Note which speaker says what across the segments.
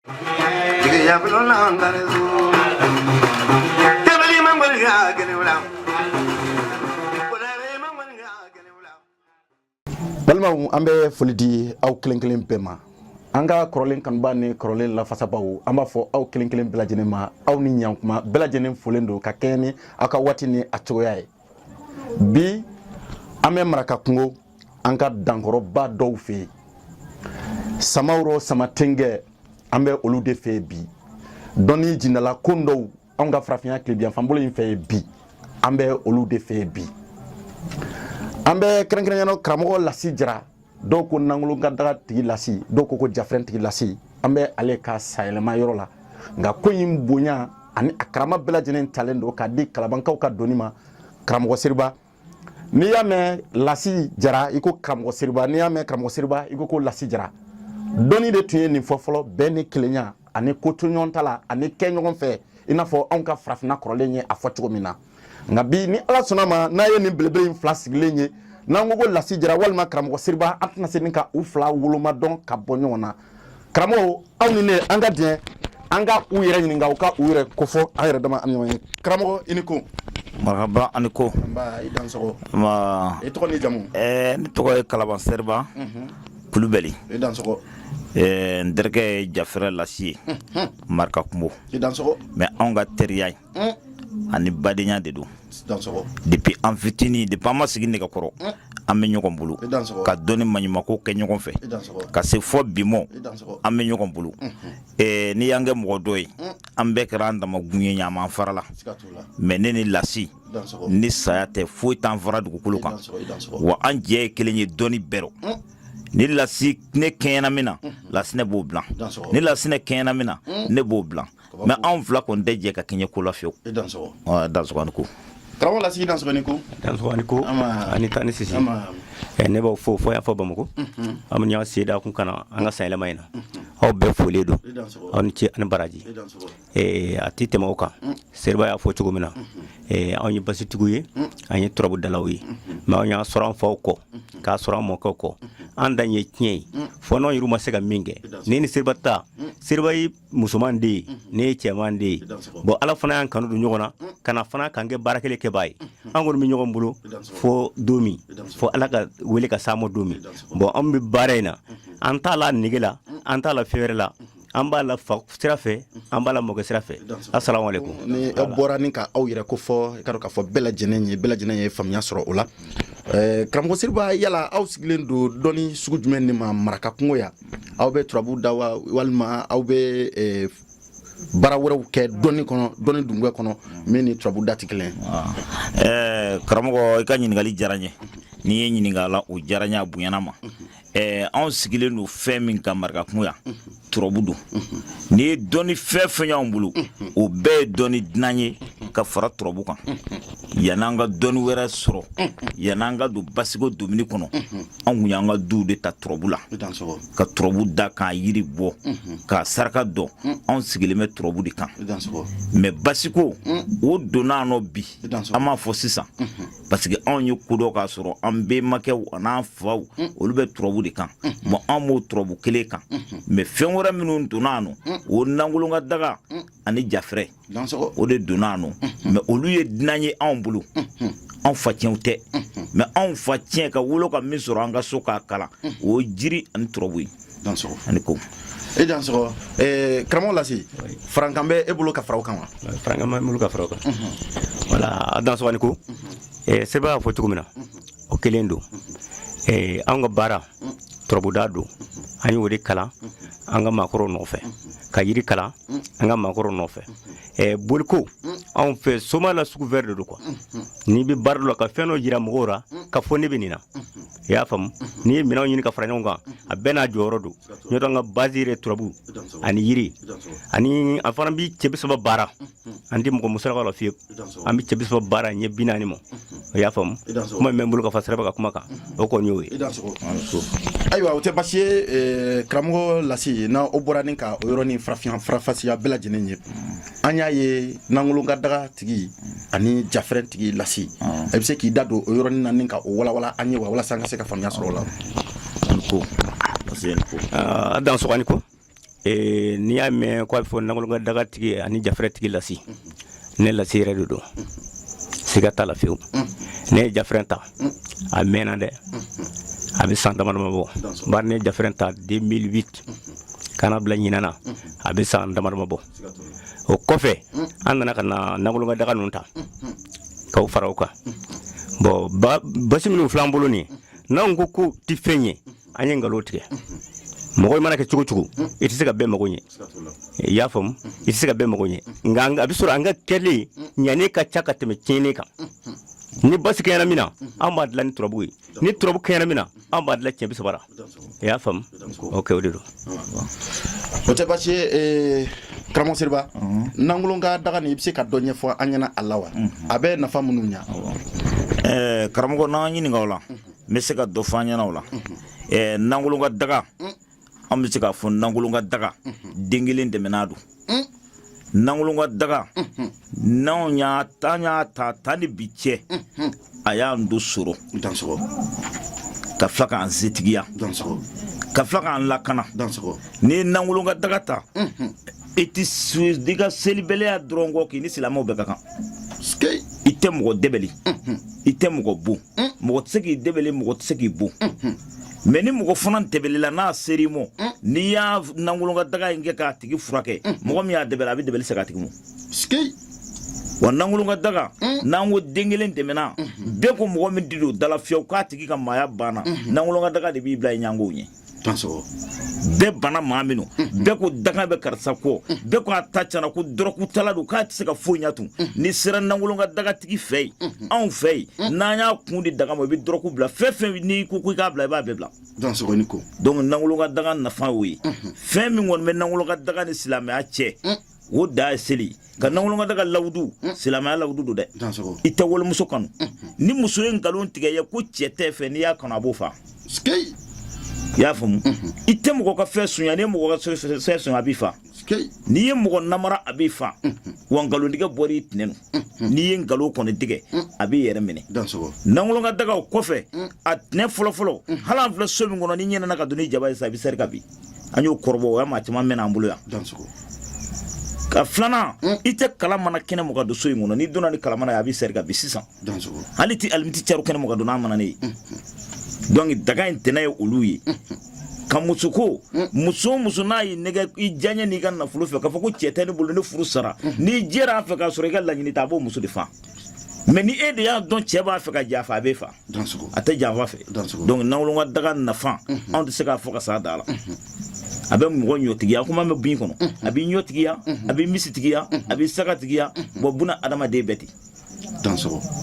Speaker 1: Jigiya bulon na gariso. Tɛbɛli ma ŋɔni ka kelen wula. Kɔnɛre ma ŋɔni ka kelen wula.
Speaker 2: Balimaw, an bɛ foli di aw kelen kelen bɛɛ ma. An ka kɔrɔlen kanuba ni kɔrɔlen lafasabaw, an b'a fɔ aw kelen kelen bɛɛ lajɛlen ma, aw ni ɲankuma. Bɛɛ lajɛlen folen don ka kɛɲɛ ni aw ka waati ni a cogoya ye. Bi, an bɛ Maraka kungo, an ka dankɔrɔba dɔw fɛ yen, Samawuro Samatenkɛ, an bɛ olu de fɛ yen bi. Dɔnni jindala kon dɔw, anw ka farafinya tilebiyanfanbolo in fɛ yen bi, an bɛ olu de fɛ yen bi. An bɛ kɛrɛnkɛrɛnyana karamɔgɔ Lasi Jara, dɔw ko Nangolo ka daga tigi Lasi, dɔw ko ko Jafrɛn tigi Lasi, an bɛ ale ka sayɛlɛma yɔrɔ la. Nka ko in bonya ani a karama bɛɛ lajɛlen talen don k'a di Kalabankaw ka doni ma, karamɔgɔ Seriba. N'i y'a mɛn Lasi Jara, i ko karamɔgɔ Seriba. N'i y'a mɛn karamɔgɔ Seriba, i ko ko Lasi Jara. Dɔnni de tun ye nin fɔ fɔlɔ: bɛn ni kelenya ani kotoɲɔgɔn ta la ani kɛ ɲɔgɔn fɛ, i n'a fɔ anw ka farafinna kɔrɔlen ye a fɔ cogo min na. Nka bi, ni Ala sɔnna ma, n'a ye nin belebele in fila sigilen ye, n'an ko ko Lasi Jara walima karamɔgɔ Seriba, an tɛna se ni ka u fila woloma dɔn ka bɔ ɲɔgɔn na. Karamɔgɔ, aw ni ne, an ka diɲɛ, an ka u yɛrɛ ɲininka, u ka u yɛrɛ kofɔ an yɛrɛ dama an ɲɔgɔn ye. Karamɔgɔ, i ni ko.
Speaker 3: Marhaba, ani ko.
Speaker 2: Nba, i dansɔgɔ.
Speaker 3: Ma.
Speaker 2: I tɔgɔ ni jamu?
Speaker 3: Ne tɔgɔ ye Kalaban Seriba Kulubali.
Speaker 2: I dansɔgɔ.
Speaker 3: N terikɛ ye Jafɛrɛ Lasi ye Marika kungo.
Speaker 2: I dansɔgɔ.
Speaker 3: Mais anw ka teriya ye ani badenya de don.
Speaker 2: Dansɔgɔ.
Speaker 3: Depuis an fitinin, depuis an ma sigi nɛgɛkɔrɔ, an bɛ ɲɔgɔn bolo.
Speaker 2: I dansɔgɔ.
Speaker 3: Ka dɔnni maɲumako kɛ ɲɔgɔn fɛ.
Speaker 2: I dansɔgɔ.
Speaker 3: Ka se fɔ bi mɔ.
Speaker 2: I dansɔgɔ.
Speaker 3: An bɛ ɲɔgɔn bolo. N'i y'an kɛ mɔgɔ dɔ ye, an bɛɛ kɛra an dama gun ye, ɲaman fara la.
Speaker 2: Siga t'o la.
Speaker 3: Mais ne ni Lasi,
Speaker 2: I dansɔgɔ.
Speaker 3: ni saya tɛ, foyi t'an fara dugukolo
Speaker 2: I
Speaker 3: kan.
Speaker 2: dansɔgɔ, i dansɔgɔ.
Speaker 3: Wa an jɛ ye kelen ye dɔnni bɛɛ rɔ. Ni Lasi ne kɛɲɛna min na, Lasinɛ b'o bila.
Speaker 2: Dansɔgɔ.
Speaker 3: Ni Lasinɛ kɛɲɛna min na, ne b'o bila. Mais anw fila kɔni tɛ jɛ ka kɛɲɛ ko la fiyewu.
Speaker 2: I dansɔgɔ.
Speaker 3: Ɔ, dansɔgɔ ni ko.
Speaker 2: Karamɔgɔ Lasi, i dansɔgɔ ni ko.
Speaker 4: Dansɔgɔ ni ko.
Speaker 2: Ama.
Speaker 4: Ani tan ni sisi.
Speaker 2: Ama.
Speaker 4: Ne b'aw fo fo y'a fɔ Bamakɔ. An bɛ ɲɔgɔn sen da kun ka na an ka sanyɛlɛma in na. Aw bɛɛ folen don.
Speaker 2: I dansɔgɔ.
Speaker 4: Aw ni ce ani baraji.
Speaker 2: I dansɔgɔ.
Speaker 4: A tɛ tɛmɛ o kan. Seriba y'a fɔ cogo min na, anw ye basitigiw ye, an ye turabudalaw ye, mais anw y'a sɔrɔ an faw kɔ, k'a sɔrɔ an mɔkɛw kɔ. An dan ye tiɲɛ ye, fɔ n'anw yɛrɛ ma se ka min kɛ. Ne ni Seriba ta, Seriba ye musoman den ye, ne ye cɛman den ye. Bon, Ala fana y'an kanu don ɲɔgɔn na ka na fana k'an kɛ baara kelen kɛbaa ye. An kɔni bɛ ɲɔgɔn bolo fo don min, fo Ala ka wele ka s'an ma don min. Bon, an bɛ baara in na, an t'a la nege la, an t'a la fɛn wɛrɛ la, an b'a la fa sira fɛ, an b'a la mɔkɛ sira fɛ. Asalamu aleykum.
Speaker 2: Ni aw bɔra ni ka aw yɛrɛ ko fɔ, i ka dɔn k'a fɔ bɛɛ lajɛlen ye, bɛɛ lajɛlen ye faamuya sɔrɔ o la. Karamɔgɔ Seriba, yala aw sigilen don dɔnni sugu jumɛn de ma Maraka kungo yan? Aw bɛ turabu da wa, walima aw bɛ baara wɛrɛw kɛ dɔnni kɔnɔ, dɔnni dungɛ kɔnɔ, min ni turabu da tɛ kelen ye?
Speaker 3: Karamɔgɔ, i ka ɲininkali diyara n ye. N'i ye ɲininka a la, o diyara n ye, a bonyana ma. Anw sigilen don fɛn min kan Maraka kungo yan, turabu don. N'i ye dɔnni fɛn fɛn y'anw bolo, o bɛɛ ye dɔnni dunan ye ka fara turabu kan. Yan'an ka dɔnni wɛrɛ sɔrɔ, yan'an ka don basiko domini kɔnɔ, anw kun y'an ka duw de ta turabu la.
Speaker 2: I dansɔgɔ.
Speaker 3: Ka turabu da, k'a yiri bɔ, k'a saraka dɔn. Anw sigilen bɛ turabu de kan.
Speaker 2: I dansɔgɔ.
Speaker 3: Mais basiko, o donna nɔ bi.
Speaker 2: I dansɔgɔ.
Speaker 3: An b'a fɔ sisan, parce que anw ye kodɔn k'a sɔrɔ an bɛnbakɛw an'an faw, olu bɛ turabu de kan. Bon, an b'o turabu kelen kan, mais fɛn wɛrɛ minnu donna nɔ, o nangolon ka daga ani jafɛrɛ.
Speaker 2: Dansɔgɔ.
Speaker 3: O de donna nɔ, mais olu ye dunan ye anw bolo, anw fa tiɲɛw tɛ. Mais anw fa tiɲɛ ka wolo ka min sɔrɔ an ka so k'a kalan, o ye jiri ani turabu ye.
Speaker 2: Dansɔgɔ.
Speaker 3: Ani ko.
Speaker 2: I dansɔgɔ. Karamɔgɔ Lasi, farankan bɛ e bolo ka fara o kan wa?
Speaker 4: Farankan bɛ n bolo ka fara o kan. Wala, a dansɔgɔ ni ko. Seriba y'a fɔ cogo min na, o kelen don. Anw ka baara turabuda don. An y'o de kalan an ka maakɔrɔw nɔfɛ, ka yiri kalan an ka maakɔrɔw nɔfɛ. Boliko anw fɛ, soma la sugu vɛrɛ de don quoi. N'i bɛ baara dɔ la, ka fɛn dɔ jira mɔgɔw la ka fɔ ne bɛ nin na, i y'a faamu? N'i ye minɛnw ɲini ka fara ɲɔgɔn kan, a bɛɛ n'a jɔyɔrɔ don. N'o tɛ, an ka base yɛrɛ, turabu ani yiri, ani an fana bi cɛ 30 baara. An tɛ mɔgɔ musalaka la fiyewu. An bɛ cɛ 30 baara ɲɛ 40 ma, i y'a faamu? Kuma min bɛ n bolo ka fɔ Siraba ka kuma kan, o kɔni y'o ye.
Speaker 2: I dansɔgɔ. Ayiwa, o tɛ basi ye. Karamɔgɔ Lasi, n'a o bɔra ni ka o yɔrɔnin farafinya farafasiya bɛɛ lajɛlen ye, an y'a ye nangolon ka daga tigi ani jafɛrɛn tigi Lasi, i bɛ se k'i da don o yɔrɔnin na ni ka o walawala an ye wa, walasa an ka se ka faamuya sɔrɔ o la?
Speaker 3: Ani ko, parce que ni ko.
Speaker 4: A dansɔgɔ ni ko. N'i y'a mɛn ko a bɛ fɔ nangolonka daga tigi ani jafɛrɛ tigi lasi, ne lasi yɛrɛ de don, siga t'a la fewu. Ne ye jafɛrɛ ta, a mɛnna dɛ, a bɛ san dama dama bɔ, bari ne ye jafɛrɛ ta 2008 ka na bila ɲinan na, a bɛ san dama dama bɔ. O kɔfɛ, an nana ka na nangolonka daga ninnu ta k'aw fara o kan. Bon, basi minnu filɛ an bolo nin ye, n'anw ko k'o tɛ fɛn ye, an ye nkalon tigɛ. Mɔgɔ i mana kɛ cogo cogo, i tɛ se ka bɛɛ mago ɲɛ. I y'a faamu? I tɛ se ka bɛɛ mago ɲɛ, nka a bɛ sɔrɔ an ka kɛlen ɲani ka ca ka tɛmɛ tiɲɛni kan. Ni basi kɛɲɛna min na, an b'a dilan ni turabu ye. Ni turabu kɛɲɛna min na, an b'a dilan cɛ 30 la. I y'a faamu? Ok, o de don.
Speaker 2: O tɛ baasi ye. Karamɔgɔ Seriba, nangolon ka daga nin, i bɛ se ka dɔ ɲɛfɔ an ɲɛna a la wa? A bɛ nafa minnu ɲa.
Speaker 3: Karamɔgɔ, n'an ɲininka o la, n bɛ se ka dɔ fɔ an ɲɛna o la. Nangolon ka daga, an bɛ se k'a fɔ nangolon ka daga den kelen dɛmɛna don. Nangolon ka daga, n'anw y'a ta, an y'a ta ta ni bi cɛ, a y'an don sɔrɔ ka tila k'an setigiya, ka tila k'an lakana. N'i ye nangolon ka daga ta, i tɛ i ka selibɛlɛya dɔrɔn kɔ, k'i ni silamɛw bɛɛ ka kan. I tɛ mɔgɔ dɛbɛli, i tɛ mɔgɔ bon, mɔgɔ tɛ se k'i dɛbɛli, mɔgɔ tɛ se k'i bon. Mais ni mɔgɔ fana dɛbɛlila, n'a ser'i ma, n'i y'a nangolon ka daga in kɛ k'a tigi furakɛ, mɔgɔ min y'a dɛbɛli, a bɛ dɛbɛli segin a tigi ma. Wa nangolon ka daga, n'an ko den kelen dɛmɛna, bɛɛ ko mɔgɔ min di don dala fiyewu k'a tigi ka maaya banna, nangolon ka daga de b'i bila i ɲangow ɲɛ. Bɛɛ bana maa minnu, bɛɛ ko daga bɛ karisa kɔ, bɛɛ ko a ta cana, ko dɔrɔkutala don, k'a tɛ se ka foyi ɲɛ tun, n'i sera nangolon ka daga tigi fɛ yen, anw fɛ yen, n'an y'a kun di daga ma, i bɛ dɔrɔku bila. Fɛn fɛn n'i ko k'i k'a bila, i b'a bɛɛ bila. Donc nangolon ka daga nafa y'o ye. Fɛn min kɔni bɛ nangolon ka daga ni silamɛya cɛ, o da ye seli ka nangolon ka daga lawudu. Silamɛya lawudu don dɛ. I tɛ walimuso kanu. Ni muso ye nkalon tigɛ ye ko cɛ tɛ fɛ, n'i y'a kanu, a b'o fa. I y'a faamu? I tɛ mɔgɔ ka fɛn sonya. N'i ye mɔgɔ ka fɛn sonya, a b'i fa. N'i ye mɔgɔ namara, a b'i fa. Wa nkalontigɛ bɔra i tɛnɛ nɔ. N'i ye nkalon kɔni tigɛ, a b'i yɛrɛ minɛ. Nangolon ka daga o kɔfɛ, a tɛnɛ fɔlɔfɔlɔ, hali an filɛ so min kɔnɔ, n'i ɲinɛna ka don ni jaba ye sisan, i bɛ seri ka bin. An y'o kɔrɔbɔ, o y'a maa caman mɛnna an bolo yan. Ka filanan, i tɛ kala mana kɛnɛ mɔgɔ ka don so in kɔnɔ. N'i donna ni kala mana ye, a b'i seri ka bin sisan. Hali ti alimiti caro kɛnɛ mɔgɔ ka don n'a mana ne ye. Donc daga in tɛnɛ ye olu ye. Ka muso ko, muso o muso n'a y'i nɛgɛ i diyaɲɛ n'i ka nafolo fɛ, k'a fɔ ko cɛ tɛ ne bolo, ne furu sara, n'i jɛra a fɛ k'a sɔrɔ i ka laɲini tɛ, a b'o muso de fa. Mais ni e de y'a dɔn cɛ b'a fɛ ka janfa, a b'e fa, a tɛ janfa fɛ. Donc nangolon ka daga nafa, anw tɛ se k'a fɔ ka s'a da la. A bɛ mɔgɔ ɲɔtigiya, kuma bɛ bin kɔnɔ, a b'i ɲɔtigiya, a b'i misitigiya, a b'i sagatigiya. Bon, buna adamaden bɛɛ ten.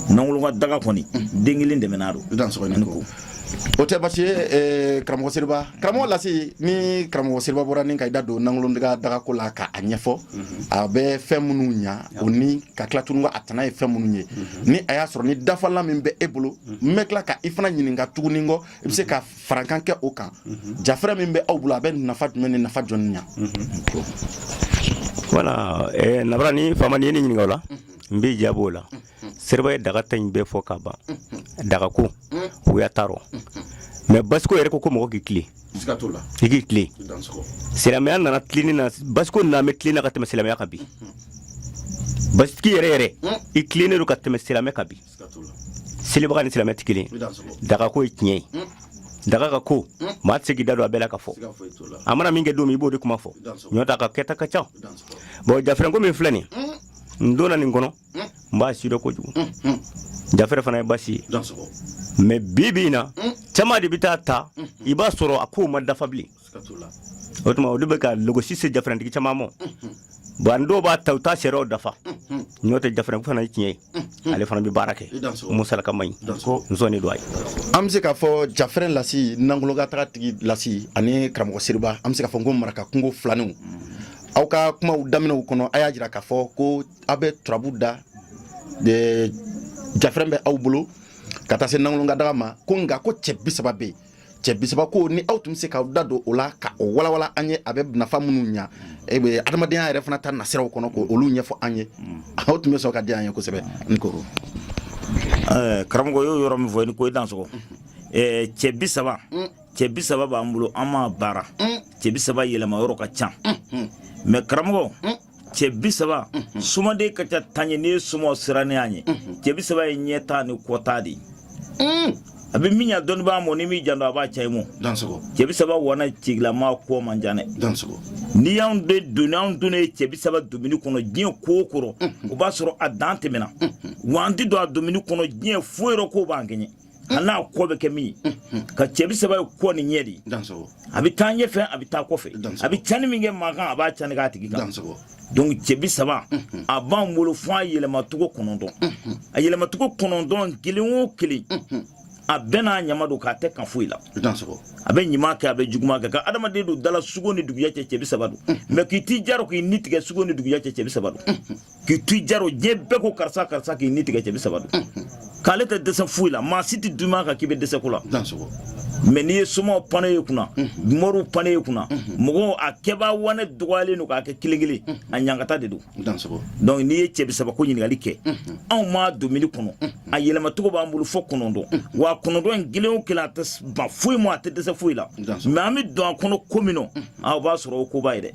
Speaker 3: Nangolon ka daga kɔni, den kelen dɛmɛna don.
Speaker 2: Ani ko o tɛ basi ye. Karamɔgɔ Seriba, karamɔgɔ Lasi, ni karamɔgɔ Seriba bɔra ni ka i da don nangolon ka dagako la ka a ɲɛfɔ, a bɛ fɛn minnu ɲa o ni ka tila tuguni a tana ye fɛn minnu ye, ni a y'a sɔrɔ ni dafalan min bɛ e bolo, n bɛ tila ka i fana ɲininka tuguni kɔ, i bɛ se ka farankan kɛ o kan. Jafɛrɛ min bɛ aw bolo, a bɛ nafa jumɛn ni nafa jɔni ɲa?
Speaker 4: Voilà, Nabara ni faama, ni ye ne ɲininka o la, n b'i jaabi o la. Seriba ye daga ta in bɛɛ fɔ ka ban. Daga ko wuya t'a rɔ, mais basiko yɛrɛ ko ko mɔgɔ k'i tilen, i k'i tilen. Silamɛya nana tilenni na, basiko nana bɛ tilen na ka tɛmɛ silamɛya kan bi. Basitigi yɛrɛ yɛrɛ, i tilennen don ka tɛmɛ silamɛ kan bi. Selibaga ni silamɛ tɛ kelen. Daga ko ye tiɲɛ ye. Daga ka ko, maa tɛ se k'i da don a bɛɛ la ka fɔ. A mana min kɛ don min, i b'o de kuma fɔ. Ɲɔ ta ka kɛta ka ca. Bon, jafɛrɛnko min filɛ nin, n donna nin kɔnɔ, n b'a sidɔn kojugu. Jafɛrɛ fana ye basi ye, mais bi bi in na, caman de bɛ taa ta, i b'a sɔrɔ a kow ma dafa bilen. O tuma, o de bɛ ka logosi se jafɛrɛntigi caman ma. Bon, dɔw b'a ta, u t'a sariyaw dafa. N'o tɛ, jafɛrɛnko fana ye tiɲɛ ye, ale fana bɛ baara kɛ musalaka man ɲi, n sɔnnen don a ye.
Speaker 2: An bɛ se k'a fɔ jafɛrɛn Lasi, nangolon ka daga tigi Lasi ani karamɔgɔ Seriba, an bɛ se k'a fɔ ko maraka kungo filaninw, aw ka kumaw daminɛw kɔnɔ, a y'a jira k'a fɔ ko aw bɛ turabu da, jafɛrɛn bɛ aw bolo ka taa se nangolon ka daga ma. Ko nka ko cɛ 30 bɛ yen. Cɛ 30 ko, ni aw tun bɛ se k'aw da don o la ka o walawala an ye, a bɛ nafa minnu ɲa e bɛ adamadenya yɛrɛ fana ta nasiraw kɔnɔ, ko olu ɲɛfɔ an ye, aw tun bɛ sɔn ka di an ye kosɛbɛ. N ko
Speaker 3: Karamɔgɔ y'o yɔrɔ min fɔ, i ni ko i dansɔgɔ. Cɛ 30. Cɛ 30 b'an bolo, an m'a baara. Cɛ 30 yɛlɛma yɔrɔ ka ca, mais karamɔgɔ, cɛ 30 somaden ka ca tan ye. N'i ye somaw sirannen an ye, cɛ 30 ye ɲɛta ni kɔta de ye. A bɛ min ɲa dɔnnibaa mɔ, ni m'i janto, a b'a ca i mɔ. Cɛ 30 wana cigilama kɔ man jan dɛ. N'i y'anw de don, anw donnen ye cɛ 30 domini kɔnɔ, diɲɛ ko o kɔrɔ, o b'a sɔrɔ a dan tɛmɛna wa. An tɛ don a domini kɔnɔ, diɲɛ foyi yɔrɔ ko b'an kɛɲɛ, hali n'a kɔ bɛ kɛ min ye. Ka cɛ 30 ye kɔ ni ɲɛ de ye. A bɛ taa ɲɛfɛ, a bɛ taa kɔfɛ, a bɛ cani min kɛ maa kan, a b'a cani k'a tigi kan. Donc cɛ 30, a b'an bolo fo a yɛlɛmacogo 9. A yɛlɛmacogo 9, kelen o kelen, a bɛɛ n'a ɲama don, k'a tɛ kan foyi la. A bɛ ɲuman kɛ, a bɛ juguman kɛ. Ka adamaden don dala sugo ni duguya cɛ, cɛ 30 don. Mais k'i t'i jaro, k'i ni tigɛ sugo ni duguya cɛ, cɛ 30 don. K'i t'i jaro, diɲɛ bɛɛ ko karisa karisa, k'i ni tigɛ, cɛ 30 don. K'ale tɛ dɛsɛ foyi la, maa si tɛ dun kan k'i bɛ dɛsɛ ko la. Mais n'i ye somaw pane ye kunna, moriw pane ye kunna, mɔgɔw a kɛbaa wanɛ dɔgɔyalen don k'a kɛ kelen kelen, a ɲangata de don. Donc n'i ye cɛ 30 ko ɲininkali kɛ, anw m'a domini kɔnɔ, a yɛlɛmacogo b'an bolo fo 9. Wa 9 in, kelen o kelen, a tɛ ban foyi ma, a tɛ dɛsɛ foyi la. Mais an bɛ don a kɔnɔ ko min nɔ, a b'a sɔrɔ o koba ye dɛ.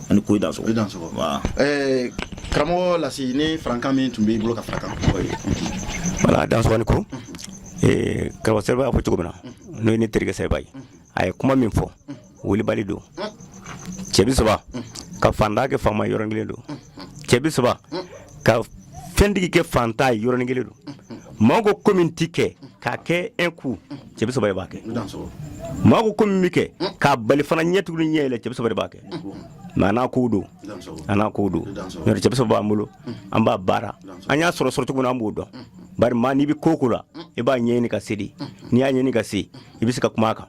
Speaker 3: Ani ko i dansɔgɔ.
Speaker 2: Karamɔgɔ Lasi, ni farankan min tun b'i bolo ka fara kan.
Speaker 4: Voilà, dansɔgɔ ni ko. Karamɔgɔ Seriba y'a fɔ cogo min na, n'o ye ne terikɛ Seriba ye, a ye kuma min fɔ, wulibali don. Cɛ 30 ka fantan kɛ faama ye, yɔrɔnin kelen don. Cɛ 30 ka fɛntigi kɛ fantan ye, yɔrɔnin kelen don. Maa ko ko min ti kɛ k'a kɛ un coup, cɛ 30 de b'a kɛ. Maa ko ko min bɛ kɛ k'a bali fana, ɲɛ tuguni ɲɛ yɛlɛ, cɛ 30 de b'a kɛ. Mais a n'a kow don, a n'a kow don. N'o tɛ, cɛ 30 b'an bolo, an b'a baara. An y'a sɔrɔ sɔrɔ cogo min na, an b'o dɔn. Bari maa, n'i bɛ ko ko la, i b'a ɲɛɲini ka se de. N'i y'a ɲɛɲini ka se, i bɛ se ka kuma a kan.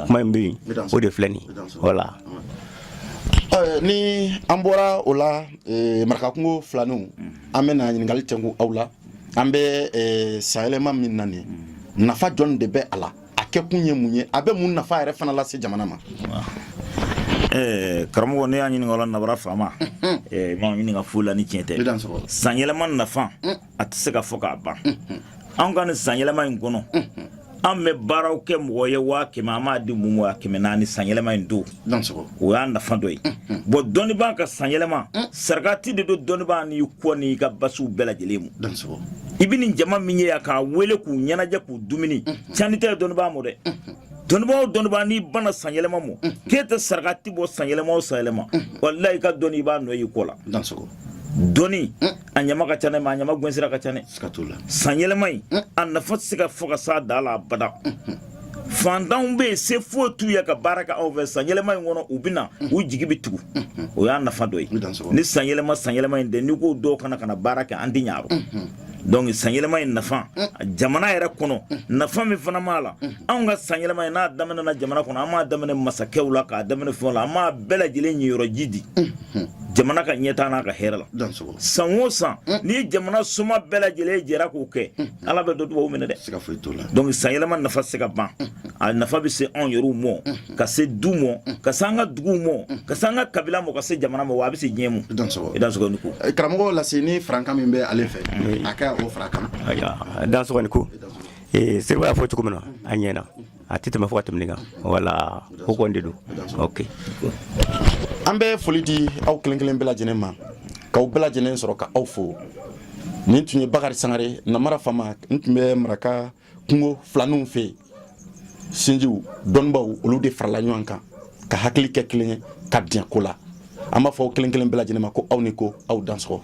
Speaker 4: Kuma in bɛ yen, o de filɛ nin ye, voilà.
Speaker 2: Ni an bɔra o la, marakakungo filaninw, an bɛna ɲininkali tɛnku aw la. An bɛ sanyɛlɛma min na nin, nafa jɔn de bɛ a la? A kɛkun ye mun ye? A bɛ mun nafa yɛrɛ fana lase jamana ma?
Speaker 3: Karamɔgɔ, ne y'a ɲininka o la, nabara faama ma ɲininka foyi la ni tiɲɛ tɛ. Sanyɛlɛma nafa, a tɛ se ka fɔ k'a ban. Anw ka nin sanyɛlɛma in kɔnɔ, an bɛ baaraw kɛ mɔgɔ ye 100 000, an b'a di mun ma 400 sanyɛlɛma in don. O y'a nafa dɔ ye. Bon, dɔnnibaa ka sanyɛlɛma, sarakati de don dɔnnibaa n'i kɔ n'i ka basiw bɛɛ lajɛlen mu. I bɛ nin jama min ye yan k'a wele k'u ɲɛnajɛ, k'u dumuni, cani tɛ dɔnnibaa ma dɛ. Dɔnnibaa o dɔnnibaa, n'i banna sanyɛlɛma ma k'e tɛ sarakati bɔ sanyɛlɛma o sanyɛlɛma, walayi, i ka dɔnni, i b'a nɔ y'i kɔ la. Dɔnni a ɲama ka ca dɛ, mais a ɲama gɛnsira ka ca dɛ. Sanyɛlɛma in, a nafa tɛ se ka fɔ ka s'a dan la abada. Fantanw bɛ yen, se foyi t'u ye ka baara kɛ anw fɛ. Sanyɛlɛma in kɔnɔ, u bɛ na, u jigi bɛ tugu. O y'a nafa dɔ ye. Ni sanyɛlɛma in tɛ, n'i ko dɔw kana ka na baara kɛ, an tɛ ɲa rɔ. Donc sanyɛlɛma in nafa jamana yɛrɛ kɔnɔ, nafa min fana b'a la, anw ka sanyɛlɛma in, n'a daminɛna jamana kɔnɔ, an b'a daminɛ masakɛw la, k'a daminɛ fɛnw la, an b'a bɛɛ lajɛlen ɲiyɔrɔ ji di jamana ka ɲɛtaa n'a ka hɛrɛ la. San o san, n'i ye jamana soma bɛɛ lajɛlen jɛra k'o kɛ, Ala bɛ dɔ dubabu minɛ dɛ. Donc sanyɛlɛma nafa tɛ se ka ban. A nafa bɛ se anw yɛrɛw mɔ, ka se du mɔ, ka se an ka duguw mɔ, ka se an ka kabila mɔ, ka se jamana ma, wa a bɛ se diɲɛ mɔ. I dansɔgɔ ni ko.
Speaker 2: Karamɔgɔ Lasi, ni farankan min bɛ ale fɛ, a ka o fara kan.
Speaker 4: Dansɔgɔ ni ko. Seriba y'a fɔ cogo min na, a ɲɛna, a tɛ tɛmɛ fo ka tɛmɛ nin kan. Voilà, o kɔni de don, ok.
Speaker 2: An bɛ foli di aw kelen kelen bɛɛ lajɛlen ma, k'aw bɛɛ lajɛlen sɔrɔ ka aw fo. Nin tun ye Bakari Sangare, namara fama. N tun bɛ maraka kungo filaninw fɛ yen. Sinjiw dɔnnibaw, olu de farala ɲɔgɔn kan ka hakili kɛ kelen ye ka diɲɛ ko la. An b'a fɔ aw kelen kelen bɛɛ lajɛlen ma ko aw ni ko, aw dansɔgɔ.